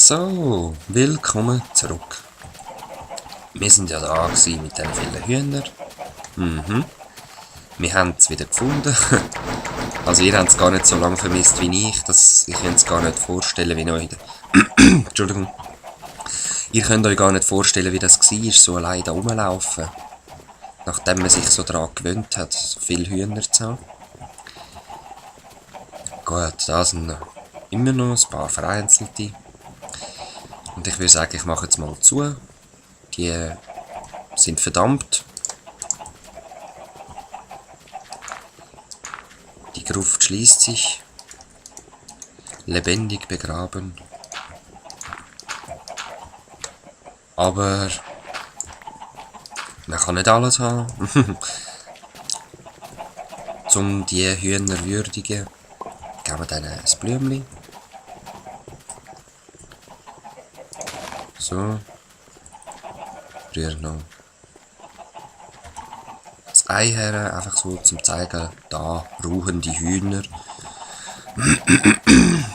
So, willkommen zurück. Wir sind ja da gewesen mit diesen vielen Hühnern. Wir haben es wieder gefunden. Also ihr habt es gar nicht so lange vermisst wie ich. Ich kann es gar nicht vorstellen, wie euch... Entschuldigung. Ihr könnt euch gar nicht vorstellen, wie das war, so allein da rumlaufen. Nachdem man sich so daran gewöhnt hat, so viele Hühner zu haben. Gut, da sind immer noch ein paar vereinzelte. Und ich würde sagen, ich mache jetzt mal zu. Die sind verdammt. Die Gruft schließt sich. Lebendig begraben. Aber man kann nicht alles haben. Um die Hühner würdigen, geben wir denen ein Blümchen. So. Rühren noch das Ei her, einfach so zum zeigen, da ruhen die Hühner.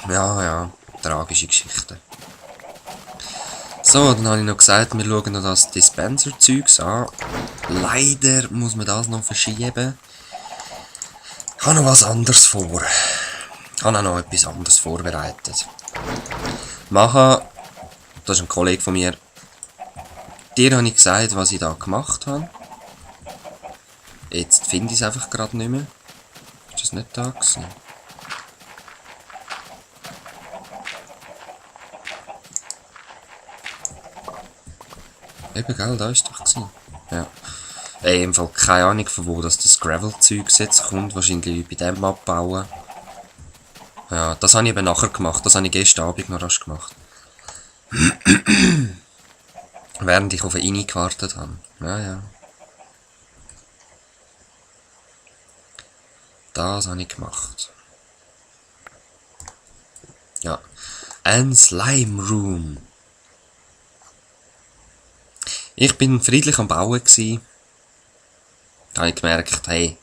Ja, tragische Geschichte. So, dann habe ich noch gesagt, wir schauen noch das Dispenser-Zeugs an. Leider muss man das noch verschieben. Ich habe noch was anderes vor. Ich habe auch noch etwas anderes vorbereitet. Macha, das ist ein Kollege von mir. Dir habe ich gesagt, was ich da gemacht habe. Jetzt finde ich es einfach gerade nicht mehr. Ist das nicht da gewesen? Eben, gell, da ist doch gewesen. Ja. Im Fall keine Ahnung, von wo das Gravel-Zeug jetzt kommt. Wahrscheinlich bei dem abbauen. Ja, das habe ich eben nachher gemacht. Das habe ich gestern Abend noch rasch gemacht. Während ich auf eine Ini gewartet habe. Ja. Das habe ich gemacht. Ja. Ein Slime Room. Ich bin friedlich am Bauen gsi. Da habe ich gemerkt, hey,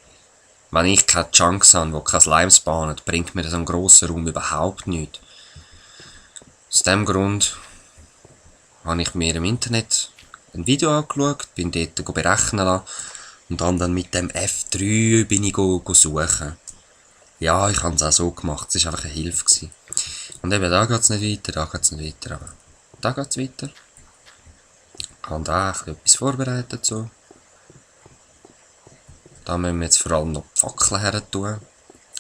wenn ich keine Chunks habe, die kein Slime spawnen, bringt mir das am grossen Raum überhaupt nichts. Aus dem Grund habe ich mir im Internet ein Video angeschaut, bin dort berechnen lassen und dann mit dem F3 bin ich suchen. Ja, ich habe es auch so gemacht, es war einfach eine Hilfe gewesen. Und eben, da geht es nicht weiter, da geht es nicht weiter, aber da geht es weiter. Ich habe da etwas vorbereitet so. Da müssen wir jetzt vor allem noch die Fackeln her tun.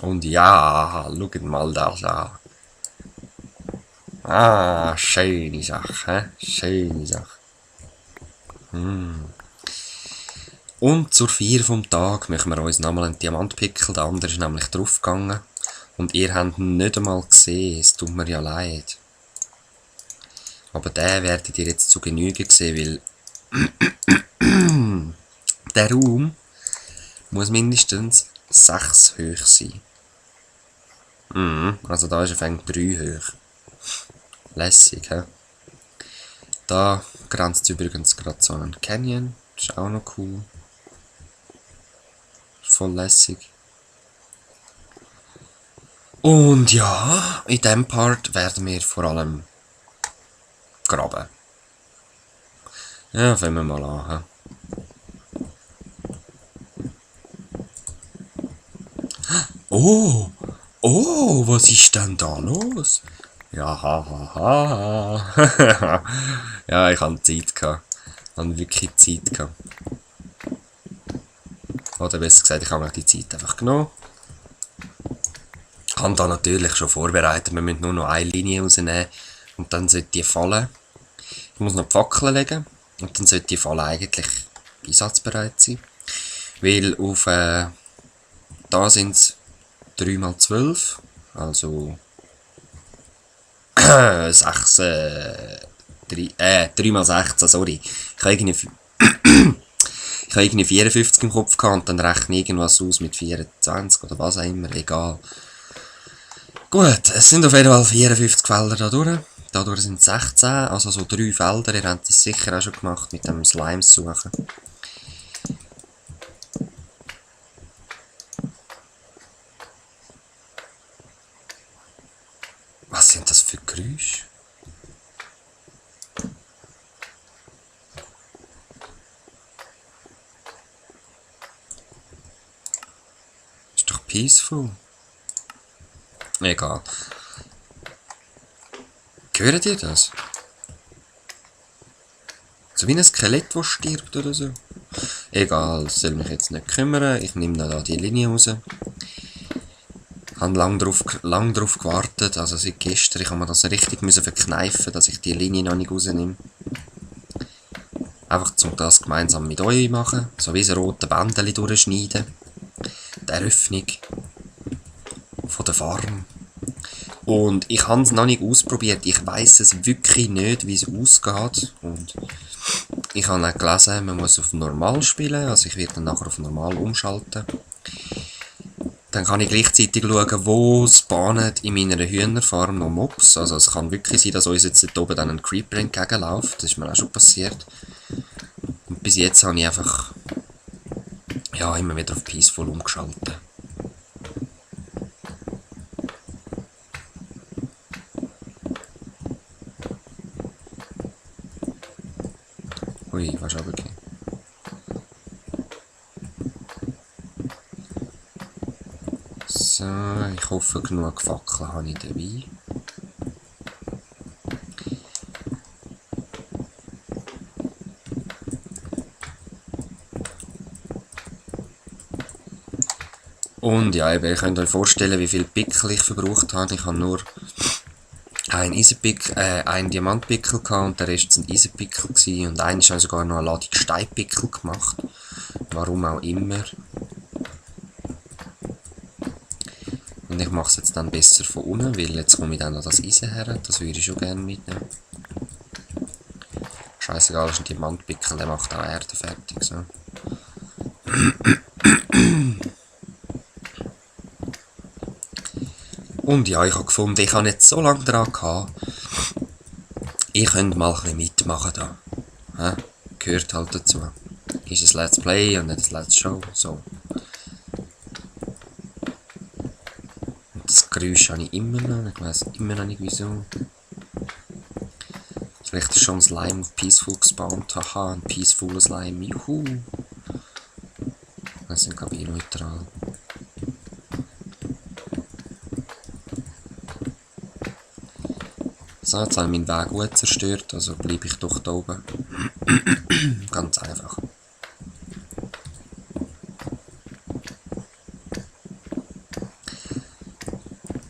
Und ja, schaut mal das an. Ah, schöne Sache, he? Schöne Sache. Und zur Feier vom Tag machen wir uns nochmal einen Diamantpickel. Der andere ist nämlich draufgegangen. Und ihr habt ihn nicht einmal gesehen. Es tut mir ja leid. Aber den werdet ihr jetzt zu Genüge sehen, weil der Raum muss mindestens 6 hoch sein. Also da ist er fängt 3 hoch. Lässig, hä? Da grenzt übrigens gerade so einen Canyon. Das ist auch noch cool. Voll lässig. Und ja, in diesem Part werden wir vor allem graben. Ja, fangen wir mal an. Oh, was ist denn da los? Ja, hahaha. Ja, ich hatte Zeit gehabt. Ich hatte wirklich Zeit gehabt. Oder besser gesagt, ich habe mir die Zeit einfach genommen. Ich habe da natürlich schon vorbereitet. Wir müssen nur noch eine Linie rausnehmen. Und dann sollte die fallen. Ich muss noch die Fackeln legen. Und dann sollte die Falle eigentlich einsatzbereit sein. Weil auf da sind es 3x12. Also 3x16, sorry. Ich habe irgendwie 54 im Kopf gehabt und dann rechne ich irgendwas aus mit 24 oder was auch immer, egal. Gut, es sind auf jeden Fall 54 Felder da durch. Dadurch sind es 16, also so 3 Felder. Ihr habt das sicher auch schon gemacht mit dem Slimes suchen. Was sind das für Geräusche? peaceful. Egal. Hört ihr das? So wie ein Skelett, das stirbt oder so. Egal, das soll mich jetzt nicht kümmern. Ich nehme da die Linie raus. Ich habe lang drauf gewartet, also seit gestern. Ich habe mir das richtig verkneifen, dass ich die Linie noch nicht rausnehme. Einfach um das gemeinsam mit euch machen. So wie ein rotes Bändchen durchschneiden. Die Eröffnung von der Farm. Und ich habe es noch nicht ausprobiert. Ich weiss es wirklich nicht, wie es ausgeht. Und ich habe auch gelesen, man muss auf Normal spielen. Also ich werde dann nachher auf Normal umschalten. Dann kann ich gleichzeitig schauen, wo spawnen in meiner Hühnerfarm noch Mobs. Also es kann wirklich sein, dass uns jetzt dort oben dann ein Creeper entgegenläuft. Das ist mir auch schon passiert. Und bis jetzt habe ich einfach immer wieder auf Peaceful umgeschaltet. Ui, was ist runtergefallen? So, ich hoffe, genug Fackeln habe ich dabei. Und ja, ihr könnt euch vorstellen, wie viel Pickel ich verbraucht habe. Ich habe nur einen Diamantpickel gehabt und der Rest sind Eisenpickel gewesen. Und eigentlich habe ich sogar noch eine Ladung Steinpickel gemacht. Warum auch immer. Und ich mache es jetzt dann besser von unten, weil jetzt komme ich dann noch das Eisen her. Das würde ich schon gerne mitnehmen. Scheißegal, das ist ein Diamantpickel, der macht auch Erde fertig. So. Und ja, ich habe gefunden, ich habe nicht so lange dran gehabt. Ich könnte mal ein bisschen mitmachen da. Ja, gehört halt dazu. Ist ein Let's Play und nicht ein Let's Show. So. Und das Geräusch habe ich immer noch. Ich weiss immer noch nicht wieso. Vielleicht ist schon ein Slime auf Peaceful gespawnt. Haha, ein Peaceful Slime. Juhu. Das sind glaube ich neutral. So, jetzt habe ich meinen Weg gut zerstört, also bleibe ich doch da oben. Ganz einfach.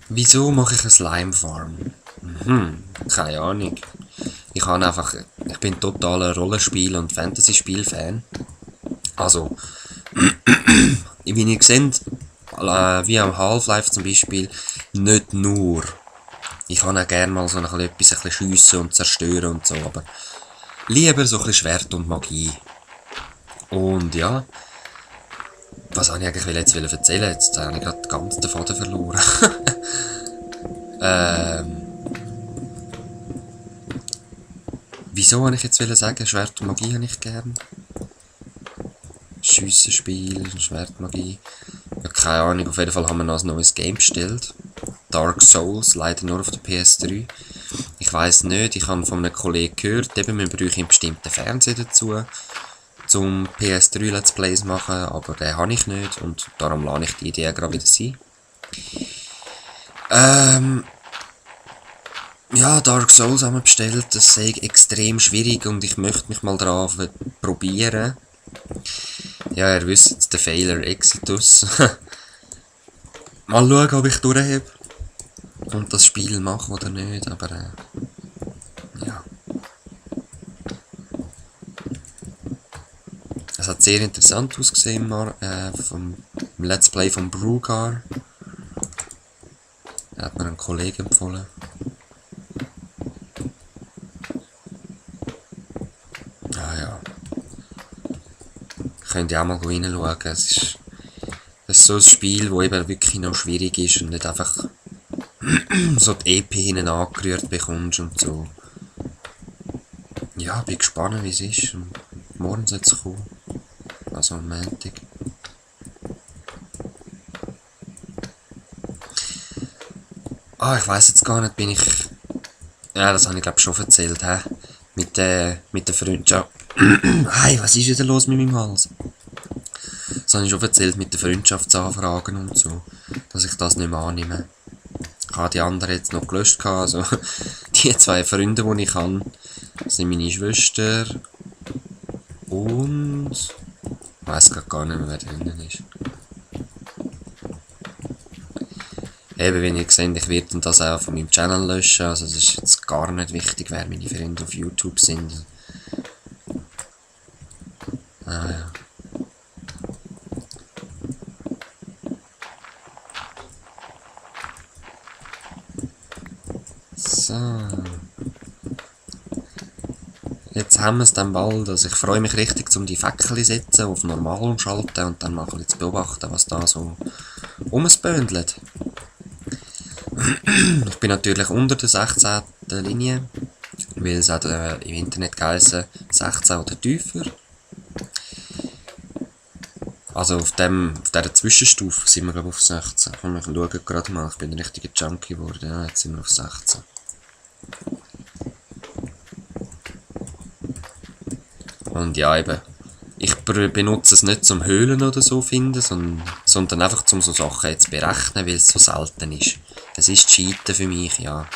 Wieso mache ich eine Slime Farm? Keine Ahnung. Ich bin totaler Rollenspiel- und Fantasy-Spiel-Fan. Also, wie ihr seht, wie am Half-Life zum Beispiel, nicht nur. Ich kann auch gerne mal so etwas schiessen und zerstören und so, aber lieber so ein bisschen Schwert und Magie. Und ja, was wollte ich eigentlich jetzt erzählen? Jetzt habe ich gerade den ganzen Faden verloren. Wieso wollte ich jetzt sagen, Schwert und Magie habe ich gern? Schiessenspiel, Schwertmagie. Ja, keine Ahnung, auf jeden Fall haben wir noch ein neues Game bestellt. Dark Souls, leider nur auf der PS3. Ich weiss nicht, ich habe von einem Kollegen gehört, eben, wir brauchen einen bestimmten Fernseher dazu, zum PS3 Let's Plays machen, aber den habe ich nicht und darum lasse ich die Idee gerade wieder sein. Ja, Dark Souls haben wir bestellt, das sei extrem schwierig und ich möchte mich mal drauf probieren. Ja, ihr wisst, der Failure Exitus. Mal schauen, ob ich durchhebe und das Spiel mache oder nicht, aber ja. Es hat sehr interessant ausgesehen vom Let's Play von Brugar. Er hat mir einen Kollegen empfohlen. Ah ja. Könnt ihr auch mal reinschauen. Es ist so ein Spiel, das eben wirklich noch schwierig ist und nicht einfach so die EP hinten angerührt bekommst und so. Ja, bin gespannt, wie es ist. Und morgen soll es kommen. Also am Montag. Ich weiss jetzt gar nicht, bin ich... Ja, das habe ich glaube schon erzählt, hä? Mit der Freundschaft. Hey, was ist wieder los mit meinem Hals? So habe ich schon erzählt mit den Freundschaftsanfragen und so, dass ich das nicht mehr annehme. Ich habe die anderen jetzt noch gelöscht, also die 2 Freunde, die ich habe, sind meine Schwester und ich weiss gar nicht mehr, wer drinnen ist. Eben, wie ihr seht, ich werde das auch von meinem Channel löschen, also es ist jetzt gar nicht wichtig, wer meine Freunde auf YouTube sind. Ah ja. So. Jetzt haben wir es dann bald, also ich freue mich richtig, um die Fackel zu setzen, auf normal umschalten und dann mal ein bisschen zu beobachten, was da so rumspöndelt. Ich bin natürlich unter der 16. Linie, weil es hat im Internet geheißen 16 oder tiefer. Also auf dieser Zwischenstufe sind wir glaube ich auf 16. Ich schaue gerade mal, ich bin ein richtiger Junkie geworden, ja, jetzt sind wir auf 16. Und ja eben, ich benutze es nicht zum Höhlen oder so finden, sondern einfach um so Sachen jetzt berechnen, weil es so selten ist. Es ist Cheaten für mich, ja.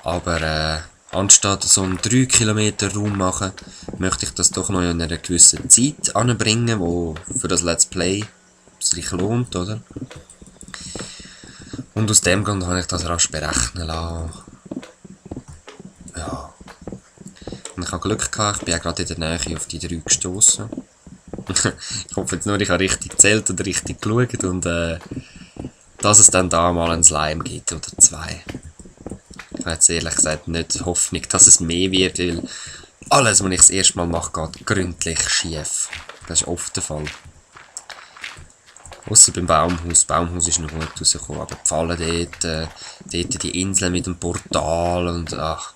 Aber anstatt so einen 3 Kilometer Raum machen, möchte ich das doch noch in einer gewissen Zeit anbringen, wo für das Let's Play sich lohnt, oder? Und aus dem Grund habe ich das rasch berechnen lassen. Ja. Und ich habe Glück gehabt, ich bin ja gerade in der Nähe auf die 3 gestoßen. Ich hoffe jetzt nur, ich habe richtig gezählt und richtig geschaut und dass es dann da mal einen Slime gibt oder 2. Ich habe jetzt ehrlich gesagt nicht Hoffnung, dass es mehr wird, weil alles, was ich das erste Mal mache, geht gründlich schief. Das ist oft der Fall. Ausser beim Baumhaus. Das Baumhaus ist noch gut rausgekommen, aber die Falle dort die Insel mit dem Portal und ach.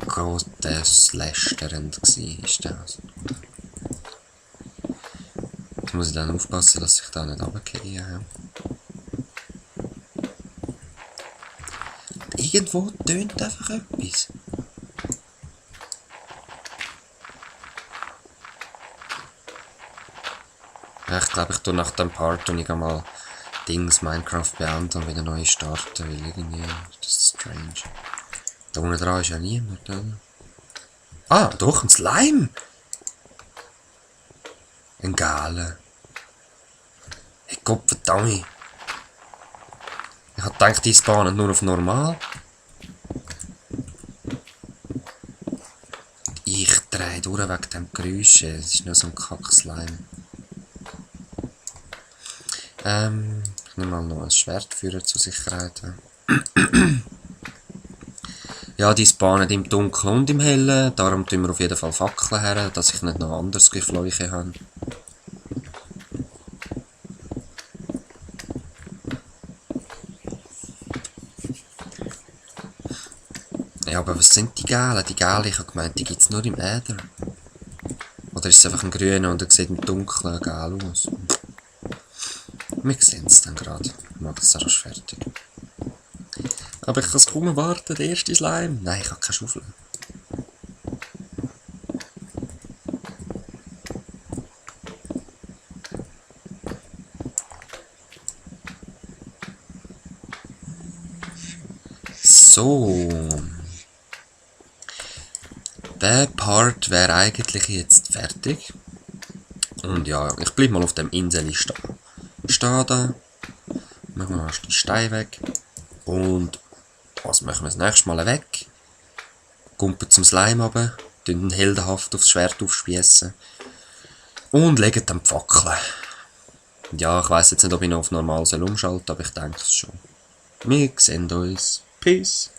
Gotteslästernd war das. Jetzt muss ich dann aufpassen, dass ich da nicht runtergehe. Irgendwo tönt einfach etwas. Ja, ich glaube, ich tue nach dem Part und ich mal Minecraft beenden und wieder neu starten, weil irgendwie das ist strange. Da unten dran ist ja niemand, oder? Ah, doch, ein Slime! Ein Gale. Hey, Gottverdammt! Ich hab gedacht, die spawnen nur auf normal. Ich drehe durch wegen dem Geräusch. Es ist nur so ein Kack-Slime. Ich nehme mal noch ein Schwert führen zur Sicherheit. Ja, die spawnen im Dunkeln und im Hellen. Darum tun wir auf jeden Fall Fackeln her, dass ich nicht noch anderes Gefleuche habe. Ja, aber was sind die Gale? Die Gale, ich habe gemeint, die gibt es nur im Äther. Oder ist es einfach ein grüner und er sieht im Dunkeln geil aus? Wir sehen es dann gerade. Ich mache es rasch fertig. Aber ich kann es kaum erwarten, der erste Slime. Nein, ich habe keine Schaufel. So. Der Part wäre eigentlich jetzt fertig. Und ja, ich bleibe mal auf dem Insel stehen. Ich stehe da. Machen wir mal die Steine weg. Und das machen wir das nächste Mal weg. Kumpen zum Slime runter. Tun heldenhaft aufs Schwert aufspiessen. Und legen dann die Fackeln. Ja, ich weiss jetzt nicht, ob ich noch auf normal umschalten soll, aber ich denke es schon. Wir sehen uns. Peace.